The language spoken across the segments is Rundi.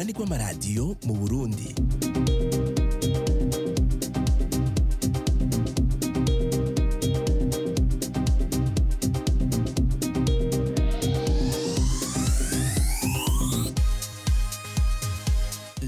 Urunani rw'amaradiyo mu Burundi.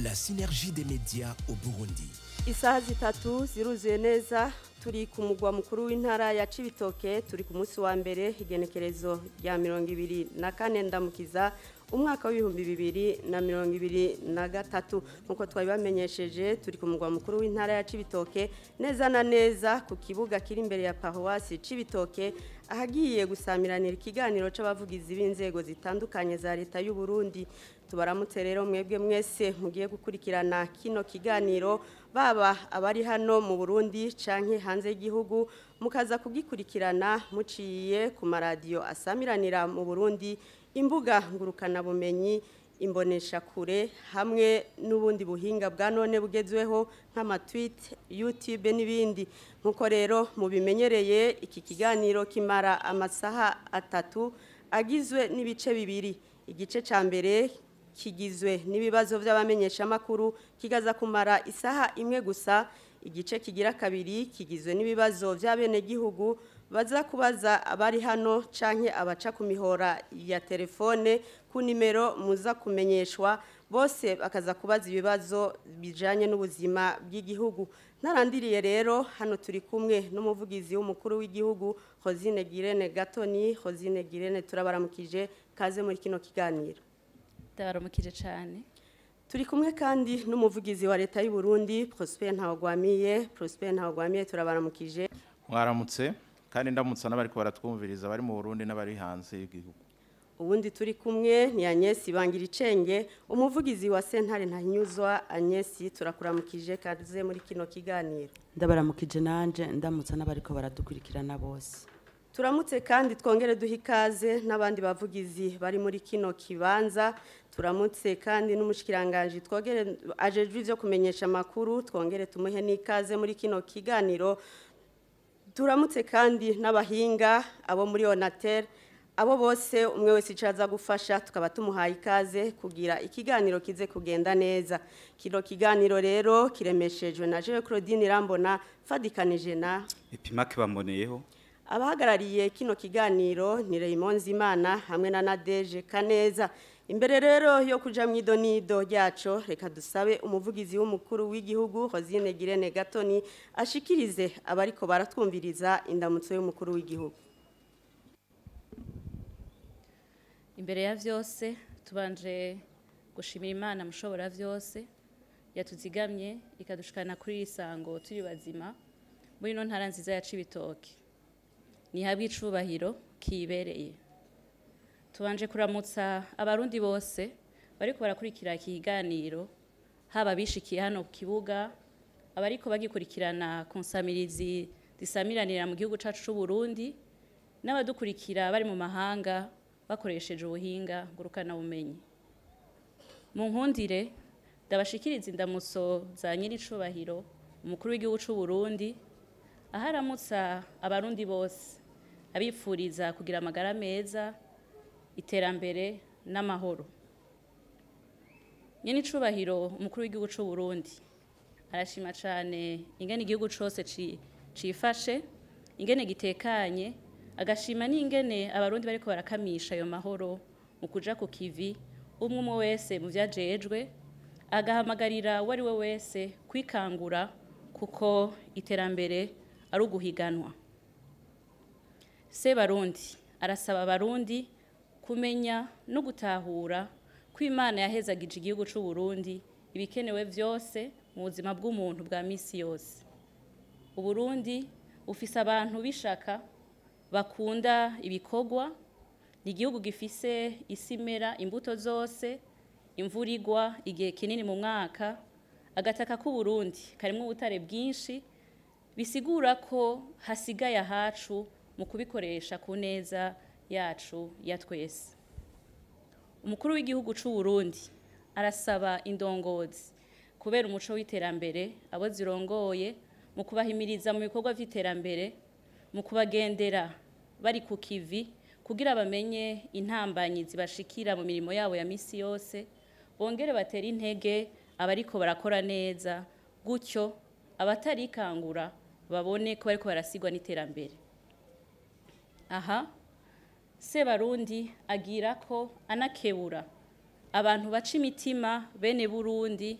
La synergie des médias au Burundi. Isaha zitatu ziruzuye neza, turi ku mugwa mukuru w'intara ya Cibitoke, turi ku munsi wa mbere, igenekerezo rya 24 Ndamukiza umwaka w'2023. Nkuko twabibamenyesheje, turi ku mugwa mukuru w'intara ya Cibitoke neza na neza ku kibuga kiri imbere ya Paroisse Cibitoke, ahagiye gusamiranira ikiganiro c'abavugizi b'inzego zitandukanye za leta y'u Burundi. Tubaramutse rero mwebwe mwese mugiye gukurikirana kino kiganiro, baba abari hano mu Burundi canke hanze y'igihugu, mukaza kugikurikirana muciye ku maradiyo asamiranira mu Burundi, imbuga ngurukana bumenyi, imbonesha kure hamwe n'ubundi buhinga bwa none bugezweho nk'amatweet, YouTube n'ibindi. Nkuko rero mubimenyereye, iki kiganiro kimara amasaha atatu agizwe n'ibice bibiri. Igice ca mbere kigizwe n'ibibazo by'abamenyesha makuru, kigaza kumara isaha imwe gusa. Igice kigira kabiri kigizwe n'ibibazo by'abenegihugu baza kubaza abari hano canke abaca ku mihora ya telefone ku nimero muza kumenyeshwa, bose bakaza kubaza ibibazo bijanye n'ubuzima bw'igihugu. Narandiriye rero hano turi kumwe n'umuvugizi w'umukuru w'igihugu Rosine Girene Gatoni. Rosine Girene, turabaramukije, kaze muri kino kiganiro. Ndabaramukije cyane. Turi kumwe kandi n'umuvugizi wa leta y'u Burundi Prosper Ntawagwamiye. Prosper Ntawagwamiye, turabaramukije. Mwaramutse, kandi ndamutsa n'abariko baratwumviriza bari mu Burundi n'abari hanze y'igihugu. Ubundi turi kumwe ni Agnes Bangiricenge, umuvugizi wa sentare Ntahinyuzwa. Agnes, turakuramukije, kaze muri kino kiganiro. Ndabaramukije nanje, ndamutsa n'abariko baradukurikirana bose. Turamutse kandi twongere duha ikaze n'abandi bavugizi bari muri kino kibanza. Turamutse kandi n'umushikiranganje twongere ajejwe ivyo kumenyesha amakuru, twongere tumuhe n'ikaze muri kino kiganiro. Turamutse kandi n'abahinga abo muri Onatel, abo bose umwe wese icaza gufasha tukaba tumuhaye ikaze kugira ikiganiro kize kugenda neza. Kino kiganiro rero kiremeshejwe na Jean Claudine Irambona, fadikanije na Epimake Bamoneyeho. Abahagarariye kino kiganiro ni Raymond Zimana hamwe na Nadeje Kaneza. Imbere rero yo kuja mwidonido ryaco, reka dusabe umuvugizi w'umukuru w'igihugu Rosine Girene Gatoni ashikirize abariko baratwumviriza indamutso y'umukuru w'igihugu. Imbere ya vyose tubanje gushimira Imana mushobora vyose yatuzigamye ikadushikana kuri isango turi bazima muri no ntara nziza ya Cibitoke. Nihabwe icubahiro kibereye. Tubanje kuramutsa abarundi bose bariko barakurikira ikiganiro, haba bishikiye hano ku kibuga, abariko bagikurikirana ku nsamirizi zisamiranira mu gihugu cacu c'u Burundi, n'abadukurikira bari mu mahanga bakoresheje ubuhinga ngurukana bumenyi. Mu nkundire ndabashikiriza indamutso za nyiricubahiro umukuru w'igihugu c'u Burundi, aharamutsa abarundi bose abipfuriza kugira amagara meza, iterambere n'amahoro. Nyenicubahiro umukuru w'igihugu c'u Burundi arashima cane ingene igihugu cose cifashe, ingene gitekanye, agashima n'ingene abarundi bariko barakamisha ayo mahoro mu kuja ku kivi, umwe umwe wese mu vyajejwe, agahamagarira uwo ari we wese kwikangura kuko iterambere ari uguhiganwa. Sebarundi arasaba abarundi kumenya no gutahura ko Imana yahezagije igihugu c'u Burundi ibikenewe vyose mu buzima bw'umuntu bwa misi yose. Uburundi ufise abantu bishaka, bakunda ibikorwa, ni igihugu gifise isimera imbuto zose, imvura igwa igihe kinini mu mwaka. Agataka k'u Burundi karimwo ubutare bwinshi, bisigura ko hasigaye ahacu mu kubikoresha ku neza yacu ya twese. Umukuru w'igihugu c'u Burundi arasaba indongozi kubera umuco w'iterambere abo zirongoye, mu kubahimiriza mu bikorwa vy'iterambere, mu kubagendera bari ku kivi kugira bamenye intambanyi zibashikira mu mirimo yabo ya misi yose, Bongere batera intege abariko barakora neza, gutyo abatarikangura babone ko bariko barasigwa n'iterambere. Aha Sebarundi agira ko anakebura abantu baca imitima bene Burundi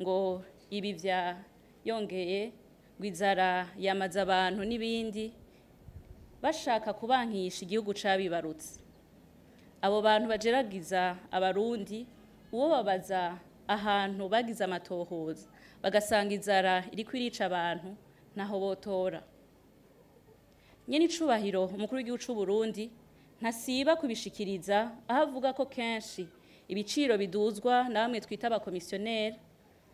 ngo ibi vya yongeye ngo inzara yamaze abantu n'ibindi, bashaka kubankisha igihugu cabibarutse. Abo bantu bajeragiza Abarundi, uwo babaza ahantu bagize amatohoza bagasanga inzara iriko irica abantu, ntaho botora. Nyene icubahiro umukuru w'igihugu c'u Burundi ntasiba kubishikiriza, aho avuga ko kenshi ibiciro biduzwa na bamwe twita abakomisiyoneri,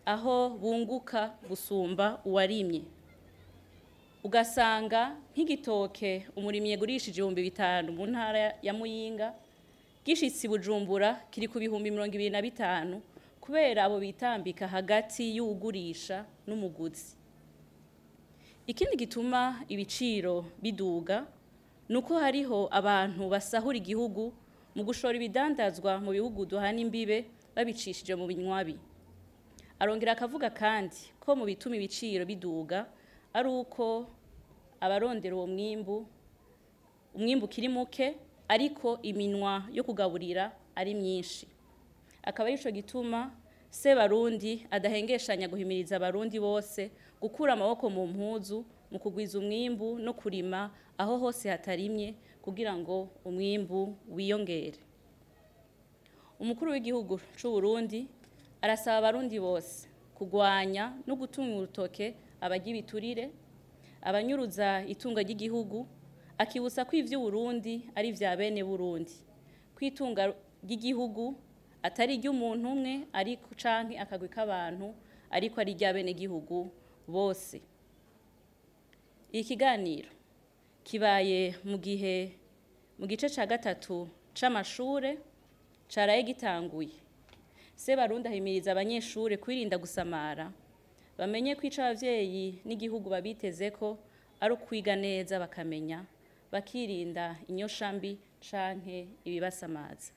aho bunguka gusumba uwarimye. Ugasanga nk'igitoke umurimyi yagurishije 5000 mu ntara ya Muyinga, gishitse i Bujumbura kiri ku 25,000, kubera abo bitambika hagati y'uwugurisha n'umuguzi. Ikindi gituma ibiciro biduga nuko hariho abantu basahura igihugu mu gushora ibidandazwa mu bihugu duhana imbibe babicishije mu binywabi. Arongera akavuga kandi ko mu bituma ibiciro biduga ari uko abarondera uwo mwimbu, umwimbu ukiri muke ariko iminwa yo kugaburira ari myinshi. Akaba arico gituma Sebarundi adahengeshanya guhimiriza Abarundi bose gukura amaboko mu mpuzu mu kugwiza umwimbu no kurima aho hose hatarimye kugira ngo umwimbu wiyongere. Umukuru w'igihugu c'u Burundi arasaba Abarundi bose kugwanya no gutunga urutoke abarya ibiturire, abanyuruza itunga ry'igihugu, akibutsa ko ivyo Burundi ari vya bene Burundi, ko itunga ry'igihugu atari iry'umuntu umwe ariko canke akagwi k'abantu, ariko ari irya bene gihugu bose. Ikiganiro kibaye mu gihe mu gice ca gatatu c'amashure caraye gitanguye. Sebarundi ahimiriza abanyeshure kwirinda gusamara, bamenye ko ico abavyeyi n'igihugu babitezeko ari ukwiga neza bakamenya, bakirinda inyoshambi canke ibibasamaza.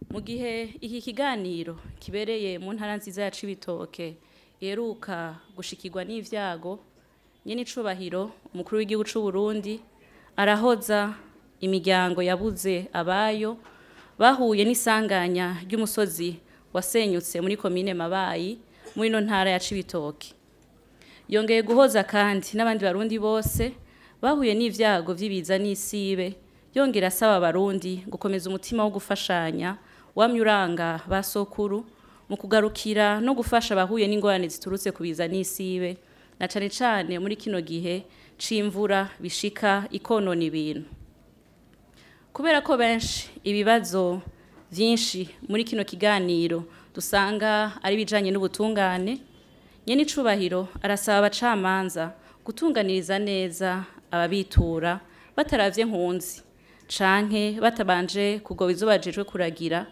Mu gihe iki kiganiro kibereye mu ntara nziza ya Cibitoke iheruka gushikirwa n'ivyago, nyene icubahiro umukuru w'igihugu c'u Burundi arahoza imiryango yabuze abayo bahuye n'isanganya ry'umusozi wasenyutse muri komine Mabayi muri ino ntara ya Cibitoke. Yongeye guhoza kandi n'abandi Barundi bose bahuye n'ivyago vy'ibiza n'isibe, yongera asaba Abarundi gukomeza umutima wo gufashanya wamye uranga ba sokuru mu kugarukira no gufasha abahuye n'ingorane ziturutse ku biza n'isibe, na cane cane muri kino gihe c'imvura bishika ikonona ibintu. Kubera ko benshi ibibazo vyinshi muri kino kiganiro dusanga ari bijanye n'ubutungane, nyene icubahiro arasaba abacamanza gutunganiriza neza ababitura bataravye nkunzi canke batabanje kugoba izo bajejwe kuragira,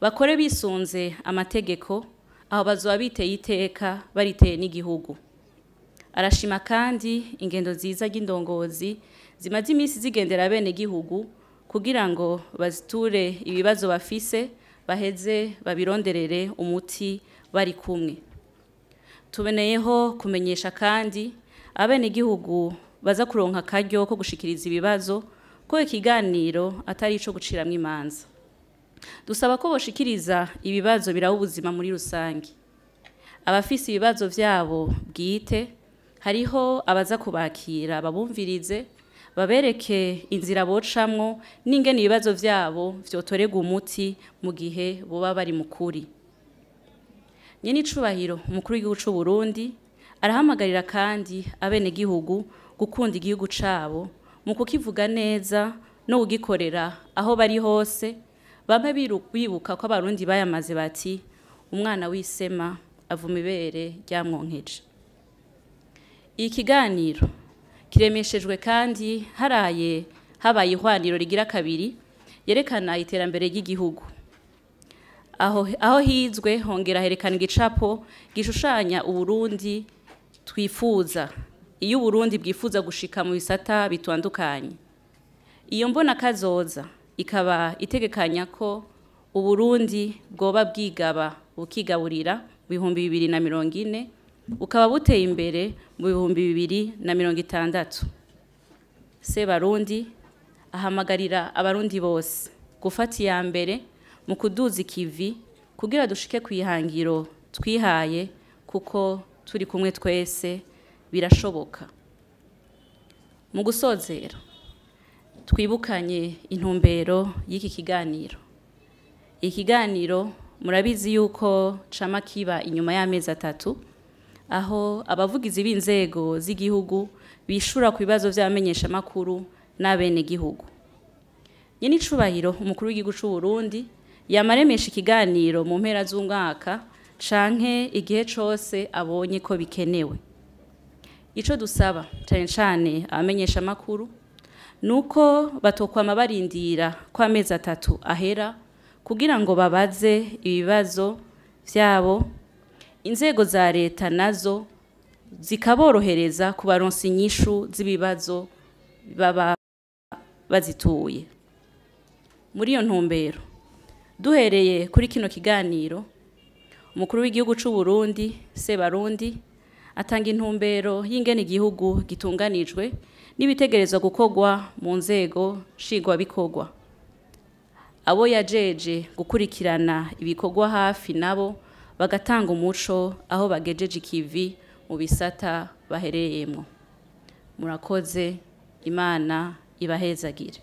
bakore bisunze amategeko, aho bazoba biteye iteka bariteye n'igihugu. Arashima kandi ingendo nziza ry'indongozi zimaze iminsi zigendera bene gihugu kugira ngo baziture ibibazo bafise, baheze babironderere umuti bari kumwe. Tubeneyeho kumenyesha kandi abene gihugu baza kuronka akaryo ko gushikiriza ibibazo, ko ikiganiro atari ico guciramwo imanza. Dusaba ko boshikiriza ibibazo biraba ubuzima muri rusange. Abafise ibibazo vyabo bwite, hariho abaza kubakira babumvirize, babereke inzira bocamwo n'ingene ibibazo vyabo vyotorerwa umuti mu gihe boba bari mu kuri. Nyene icubahiro umukuru w'igihugu c'u Burundi arahamagarira kandi abenegihugu gukunda igihugu cabo mu kukivuga neza no kugikorera aho bari hose, bamwe bibuka ko Abarundi bayamaze bati umwana w'isema avuma ibere ryamwonkeje. Ikiganiro kiremeshejwe kandi haraye habaye ihwaniro rigira kabiri yerekana iterambere ry'igihugu. Aho hizwe hongera herekana igicapo gishushanya Uburundi twifuza, iyo Uburundi bwifuza gushika mu bisata bitandukanye. Iyo mbona kazoza ikaba itegekanya ko Uburundi bwoba bwigaba bukigaburira mu 2040, bukaba buteye imbere mu 2060. Sebarundi ahamagarira abarundi bose gufata iya mbere mu kuduza ikivi kugira dushike ku ihangiro twihaye, kuko turi kumwe twese birashoboka. Mu gusozera, twibukanye intumbero y'iki kiganiro. Ikiganiro murabizi yuko cama kiba inyuma y'amezi 3, aho abavugizi b'inzego z'igihugu bishura ku bibazo vy'abamenyeshamakuru n'abenegihugu. Nyene icubahiro umukuru w'igihugu c'u Burundi yamaremesha ikiganiro mu mpera z'umwaka canke igihe cose abonye ko bikenewe. Ico dusaba cane cane abamenyeshamakuru nuko batokwama barindira ko amezi 3 ahera kugira ngo babaze ibibazo vyabo, inzego za leta nazo zikaborohereza kubaronsa inyishu z'ibibazo baba bazituye. Muri iyo ntumbero, duhereye kuri kino kiganiro, umukuru w'igihugu c'u Burundi Sebarundi atanga intumbero y'ingene igihugu gitunganijwe n'ibitegerezwa gukorwa mu nzego nshingwabikorwa. Abo yajeje gukurikirana ibikorwa hafi nabo bagatanga umuco aho bagejeje ikivi mu bisata bahereyemwo. Murakoze, Imana ibahezagire.